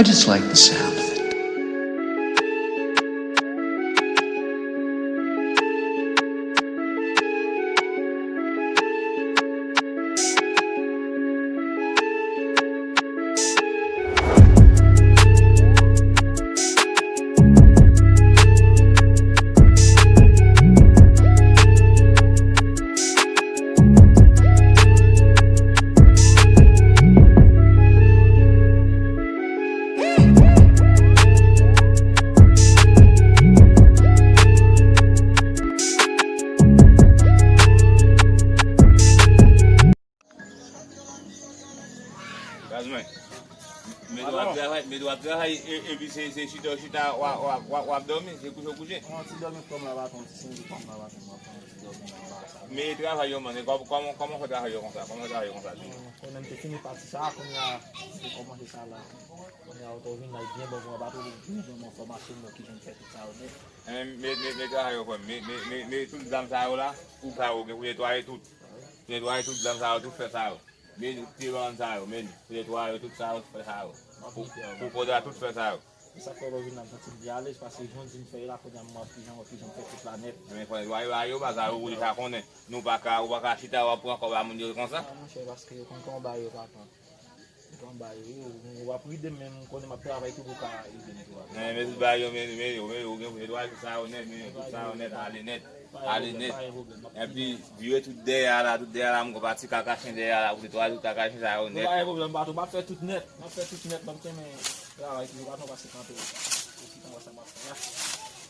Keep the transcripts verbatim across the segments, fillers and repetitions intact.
Just like the sound of it. Gazman, men w ap travay, men w ap travay, e- epi se se chita w chita, w ap- w ap- w ap- w ap dòmi, se kouche w kouche. Yon ti dòmi kòm la, patwon, ti sindi kòm la, patwon, m ap fè yon ti dòmi la, m pa sa. Men travay yo, man, kòman kòman kòman w fè travay yo konsa? Kòman w fè travay yo konsa toujou? Konnen m te fini pati sa, kounye a m te kòmanse sa la. Kounye a ou tou vin la, byen bon, bon, pa tou byen bon, fòmasyon mwen ki vin fè tout sa yo nèt. Men men men men travay yo, frè m, men men men men tout zam sa yo la, ou ka ou gen pou netwaye tout. Pou netwaye tout zam sa yo, tout fè sa yo. Men pye bann sa yo, men pou netwaye tout sa yo, fè sa yo. Pou pou kontra tout fè sa yo. Se sa k fè lè w vin la m santi m pi alèz, paske jan w di m fè la, kounye a m wè jan w jan m fè tout la nèt. Men fò netwaye ba yo, bagay ou deja konnen. Nou pa ka, ou pa ka chita, w ap pran kòb a moun yo konsa. Ah, monchè, paske yo konn kòman bagay yo pa pran. Yo konn bagay yo, yo, w ap ride m, men m konnen m ap travay tou pou w ka ride m tou. Men men tout bagay yo, men men yo, men yo gen pou netwaye tout sa yo nèt, men tout sa yo nèt, ale nèt. Ale nèt. Epi vire tout dèyè a la, tout dèyè a la, m gon pati kaka chen dèyè a la, pou netwaye tout kaka chen sa yo nèt. Pa gen pwoblèm, patwon, m ap fè tout nèt. M ap fè tout nèt, m ap kenbe travay toujou, patwon, pase kanpe.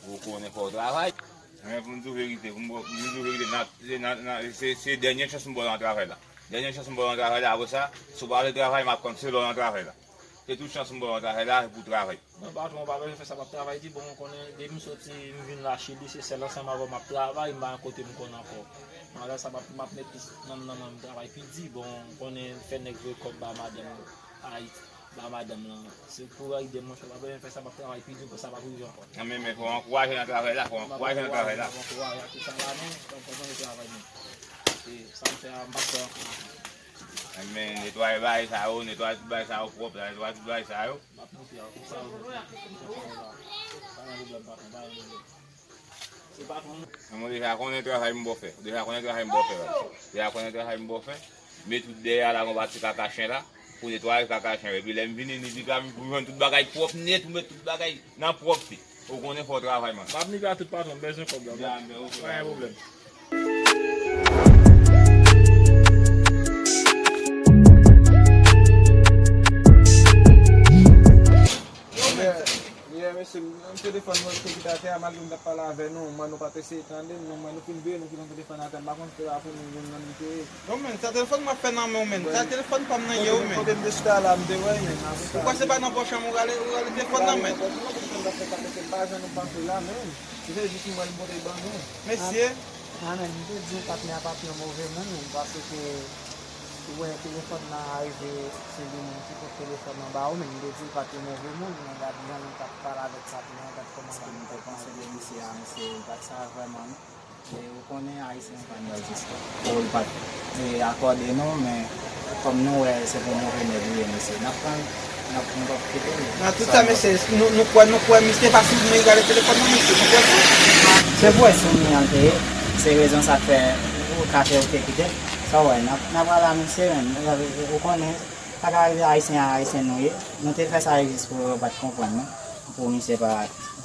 Ou konnen fò w travay. Men pou m di w verite, pou m pou m di w verite, nan, se nan, nan, se, se dènye chans m ba w nan travay la. Dènye chans m ba w nan travay la, apre sa, si w pa vle travay, m ap konn se lè w nan travay la. Se tout chans m ba w nan travay la, se pou w travay. Non, patwon, pa bezwen fè sa, m ap travay di, bon, ou konnen, depi m soti, m vin la Chili, se sèl ansanm avè w m ap travay, m pa gen kote m konn ankò. Malgre sa, m ap, m ap met tout nan, nan, nan, m travay pi di, bon, ou konnen, fè nèg voye kòb ba madanm Ayiti, ba madanm lan. Se pou ede m, monchè, pa bezwen fè sa, m ap travay pi di pou sa pa rive ankò. Nan men, men fò w ankouraje nan travay la, fò w ankouraje nan travay la. M ap ankouraje ak tout sa la, men, m ap kontinye travay, men. E sa m fè a, m p ap fè ankò. Men netwaye bagay sa yo, netwaye tout bagay sa yo pwòp la, netwaye tout bagay sa yo. M ap monte a, pou sa yo, pa gen pwoblèm, patwon, pa gen pwoblèm. Se patwon. Men mwen deja konnen travay m ba w fè. Ou deja konnen travay m ba w fè la. Ou deja konnen travay m ba w fè. Met tout dèyè a la, gon pati kaka chen la. Pou netwaye kaka chen yo. Epi lè m vini, ni pi ka pou jwenn tout bagay pwòp nèt, ou met tout bagay nan pwòpte. Ou konnen fò w travay, man. M ap nipe a tout patwon, m bezwen kòb la. Pa gen pwoblèm. Yeah, yeah, mesye, m telefòn mwen te kite atè a, malgre m t ap pale avè nou, mwen nou pa t eseye tande m, non, mwen nou fin veye, nou kite yon telefòn atè, m pa konn si se pa pou nou youn nan nou te ye. Non, men, sa telefòn m ap fè nan men w, men. Sa telefòn pa m nan ye w, men. Kote m te chita la, m te wè, men. Ou kwè se pa nan pòch an m ou rale, ou rale telefòn nan, men? Mwen pa fè sa, mesye, m pa jwenn ou panse la, men. Se jis m wè l m pote l ban nou. Mesye. Ah, men, m te di w patnè a pa t yon move moun, men, paske ou wè telefòn nan arive, se li menm ki pot telefòn nan ba ou, men m te di l pa t yon move moun, men gad jan nou t ap pale avèk patnè a, gad kòman ke nou t ap pale. Sa m te panse de misye a, mesye, li pa t sa vrèman, non. E ou konnen Ayisyen yo pa n bèl zis. Pou li pa t, e, akòde nou, men kòm nou wè se pou move nèg li ye, mesye, n ap pran l, n ap, nou p ap kite l. Nan tout sa, mesye, nou, nou kwè, nou kwè misye pa sou moun gade telefòn nan, mesye, nou kwè sa. Se vre, sou moun an l te ye. Se rezon sa k fè ou ka fè ou te kite. Sa w wè, n ap, n ap pale a misye menm. Ou konnen, sa ka rive, Ayisyen a Ayisyen nou ye. Nou te fè sa jis pou yo pa t konprann nou. Pou misye pa,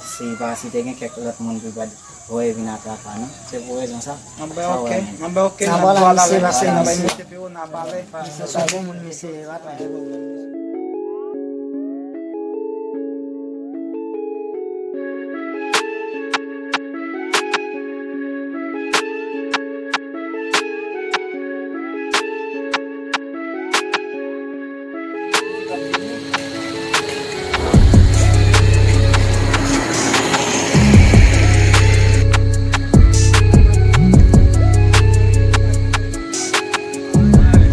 si pa, si te gen kèk lòt moun ki pa t voye vin atrapa nou. Se pou rezon sa. Anben, oke. Anben, oke. N ap pale a misye paske nou se, n ap pale. Misye se yon bon moun, misye, pa t gen pwoblèm.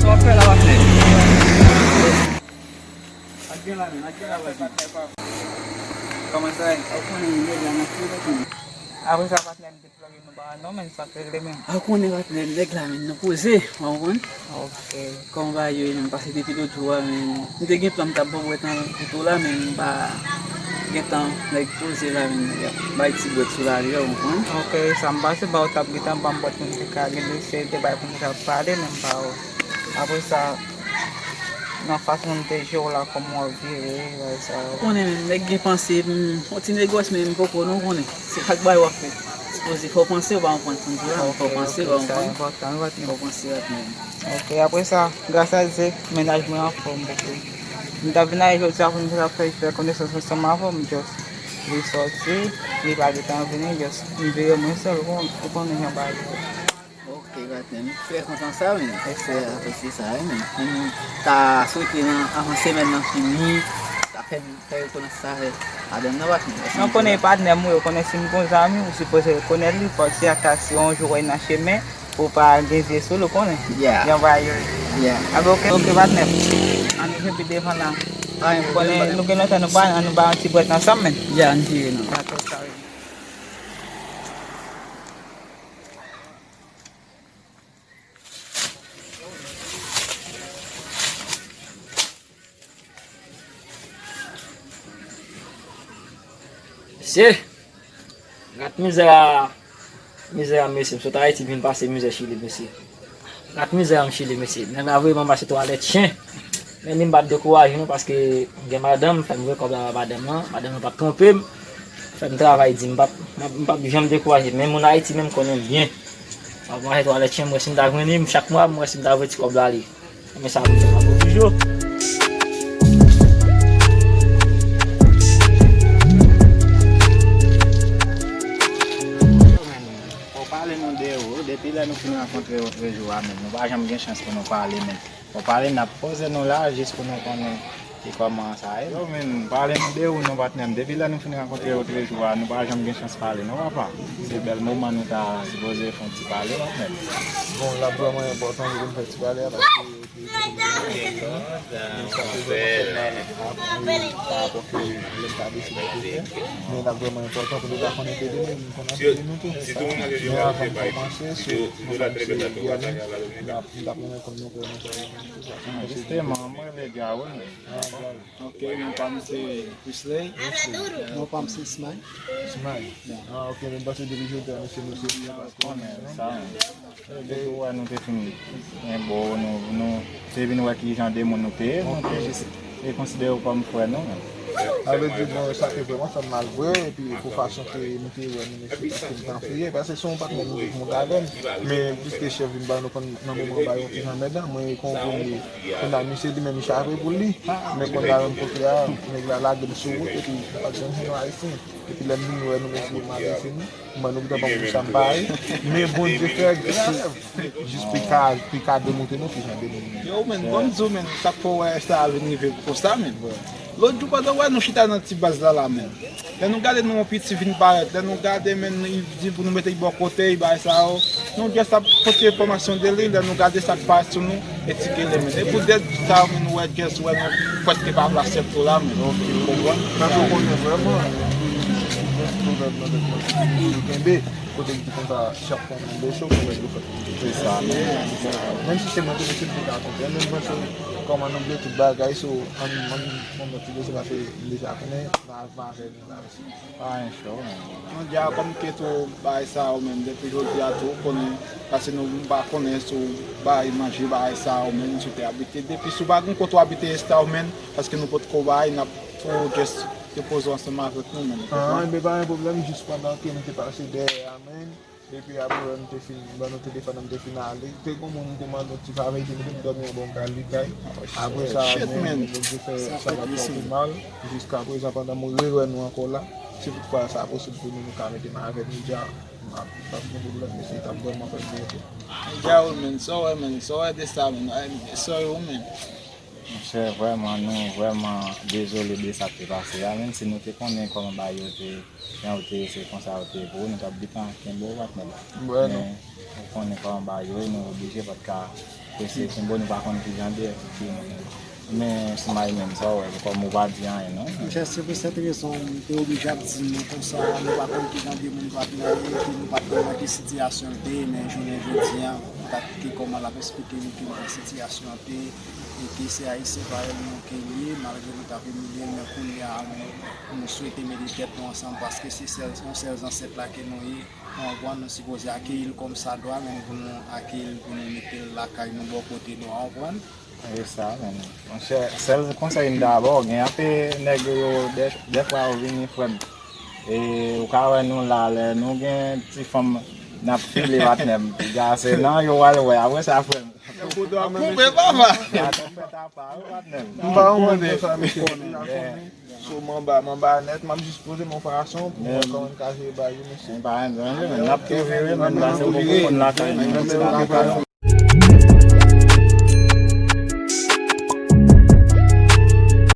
Sa w ap fè la, patnè? Ak gen la menm, ak gen la, patnè. Kòman sa ye? Ou konnen, nou deja nan fou, patnè. Apre sa, patnè, m te plage nou. Ah, non, men sa k regle menm. A, ou konnen patnè, nèg la, men, nou poze, w konprann? Ok. Kòman bagay yo ye, men, pase depi lòt jou a, men, m te gen plan m t ap ba w bwèt an pou tou la, men m pa gen tan, nèg poze la, men, nèg ap bay ti bwèt sou lari a, w konprann? Ok, sa m pase ba w t ap gentan ban m bwèt pou m te ka gen de seri de bagay pou m te ka pale, men m pa w. Apre sa, nan fason m te jwe w la, kòman w ap vire, bagay sa yo. Konnen menm, nèg gen panse, m, yon ti negòs, men m poko, non, konnen. Se pa k bagay w ap fè. Sipoze fò w panse, w pa konprann sa m di w la, men fò w panse, w pa konprann. Sa enpòtan, wi, patnè. Fò w panse, patnè. Ok, apre sa, gras a Dye, mennaj mwen anfòm, ok. M t ap vin ale jodi a pou nou t ap fè, fè konesans ansanm avè w, m just li sòti, li pa gentan vini, just m vire mwen sèl, ou konn-, ou konnen jan bagay yo ye. Ok, patnè, m trè kontan sa, men. Mèsi, apresye sa, wi, men. Men m ta swete nan, avan semèn nan fini, ta fè, fè rekonèsans sa avè madanm nan, patnè. Mèsi. Non, konnen patnè m, wi, ou konnen si m gon zanmi, ou sipoze rekonèt li, fò si ata si yon jou w wè l nan chemen, ou pa gen zye sou l, ou konnen. Yeah. Jan bagay yo ye. Yeah. A, ben, ok, ok, patnè. Ann vin pi devan la. Konnen nou gen lontan nou pa, ann nou bay yon ti bwèt ansanm, men. Yeah, ann vire non. Dakò, sa vle di. Mesye, gad mizè a, mizè a, mesye, m sot Ayiti vin pase mizè Chili, mesye. Gad mizè a m Chili, mesye. Nèg la voye m anba se twalèt chen. Men li m pa t dekouraje non, paske m gen madanm, fè m voye kòb la ba madanm nan, madanm nan pa t twonpe m. Fè m travay di, m p ap, m p ap janm dekouraje. Men moun Ayiti menm konnen m byen. M ap mache twalèt chen, m wè si m ta jwenn li, m chak mwa, m wè si m ta voye ti kòb la li. Men sa, m fè m ap toujou. Fò pale nou de ou, depi lè nou fin rankontre otrejou a menm, nou pa janm gen chans pou nou pale menm. Fò pale, n ap poze nou la, jis pou nou konnen ki kòman sa ye. Yo, men, pale nou de ou non, patnè m. Depi lè nou fin rankontre otrejou a, nou pa janm gen chans pale non, papa. Se bèl moman nou ta sipoze fè yon ti pale, patnè m. Bon, l ap vrèman enpòtan pou nou fè ti pale a, paske nou sa te vrèman fè mal apre, pa rapò ke lè n ta deside pou fè. Men l ap vrèman enpòtan pou nou ta konn ede nou, nou konn ede nou tou. Men avan m kòmanse, sou, nou kòmanse, Guerny, m t ap, m t ap renmen konn non, non, non. Jisteman, mwen rele Djawel. Ok, non pa m se Prisley. Non pa m se Smay. Smay. Ah, ok, men m panse depi jodi a, mesye, mesye, mesye, paske konnen sa. Depi wè nou te fin gen bo, nou, nou te vin wè ki jan de moun nou te ye, nou te, te konsidere w kòm frè nou menm. Sa vle di, bon, sa te vrèman fè m mal vre, epi pou fason ke nou te wè nou, mesye, paske m t anfliye, paske se yon patnè nou te monte avè m, men piske chèf vin ba nou konn nan moman ba yon ti jan mèd la, mwen konn konnen, kounye a misye li menm li chape pou li, men kounye a menm kote a, nèg la lage m sou wout, epi m pa t janm jwenn yon Ayisyen, epi lè m vin wè nou, mesye, m adrese nou, m wè nou gentan ban m yon chanpay, men Bondye fè grav, jis pou l ka, pou l ka demontre nou ki jan de moun nou ye. Yo, men, ban m di w, men, sa k fè w wè sa vin rive konsa, men. Lòt jou, pandan w wè nou chita nan ti baz la, la, men. Lè nou gade nou yon piti vin parèt, lè nou gade, men, li di pou nou mete l bò kote, bagay sa yo. Nou just ap pote enfòmasyon de li, lè nou gade sa k parèt sou nou, etike li, men. E pou dèt sa yo, men, nou wè just, wè nou prèske pa vle aksepte w la, men. Ok, ou konprann? Paske ou konnen vrèman, gen pwoblèm nan tèt mwen. Yo kenbe, kote m di konsa, chak fwa m tonbe cho, konnen yo fè. Se sa, men. Menm si se mwen ki mesye m te ka konprann, men mwen se kòman nou vle tout bagay, so, ann, ann, ann, ann, ti mesye, paske m deja konnen, nan avè nou la. Pa gen cho, men. Mondyal, kòm ke tou bagay sa yo menm, depi jodi a tou, ou konnen, paske nou, nou pa konnen si w bay manje, bagay sa yo menm, si w te abite. Depi si w pa gen kote w abite, esta w menm, paske nou potko bay, n ap tou just depoze w ansanm avèk nou menm. Ah, enben pa gen pwoblèm, jis pandan ke nou te pase dèyè a menm, epi apre nou te fin, ban nou telefòn nan, nou te fin ale. Te gon moun ki te mande yon ti favè, li te mete m dòmi anba yon kal li kay. Apre sa, shit, men, men, nou te fè sa pa twò pi mal. Jiska prezan, pandan m rewè nou ankò la, si toutfwa sa posib pou nou, nou ka mete m avè nou dja, m ap, p ap gen pwoblèm, mesye, t ap vrèman fè m byen tou. Djawel, men, sa w wè, men, sa w wè de sa, men, ay, sorry, men. Monchè, vrèman, nou vrèman dezole de sa k te pase a, menm si nou te konnen kòman bagay yo te, jan yo te ye, se konsa yo te ye pou ou, nou t ap gentan kenbe w, patnè. Men, ou konnen kòman bagay yo ye, nou oblije pa t ka prese kenbe w, nou pa konn ki jan de, ki moun ou ye. Men Smay menm, sa w wè, kòm ou pa di anyen non. Monchè, se pou sèt rezon m te oblije ap di nou konsa, nou pa konn ki jan de moun patnè ye, epi nou pa t konn nan ki sitiyasyon l te ye, men jounen jodi a, dat ki kòman l ap esplike nou ki jan sitiyasyon an te ye, e ke se Ayisyen parèy nou ke l ye, malgre nou t ap imilye l, men kounye a nou, nou swete mete tèt nou ansanm, paske se sèl, yon sèl zansèt la ke nou ye, ou konprann, nou sipoze akeyi l kòm sa dwa, menm pou nou akeyi l, pou nou mete l lakay nou bò kote nou, ou konprann. E sa, men. Monchè, sèl konsèy m ta ba w, gen anpe nèg yo, dè, dèfwa yo vini, frè m. E ou ka wè nou la, lè nou gen ti fanm, n ap file, patnè m. Piga se nan yo w al wè, apre sa, frè m. Koupe, papa. Sa ap fèt apa, wi, patnè m. M pa yon moun konsa, mesye. So, m anba, m anba nèt, m ap jis poze m yon fason pou mwen kòman m ka jere bagay yo, mesye. N ap tou vire, men n pase pou moun lakay nou.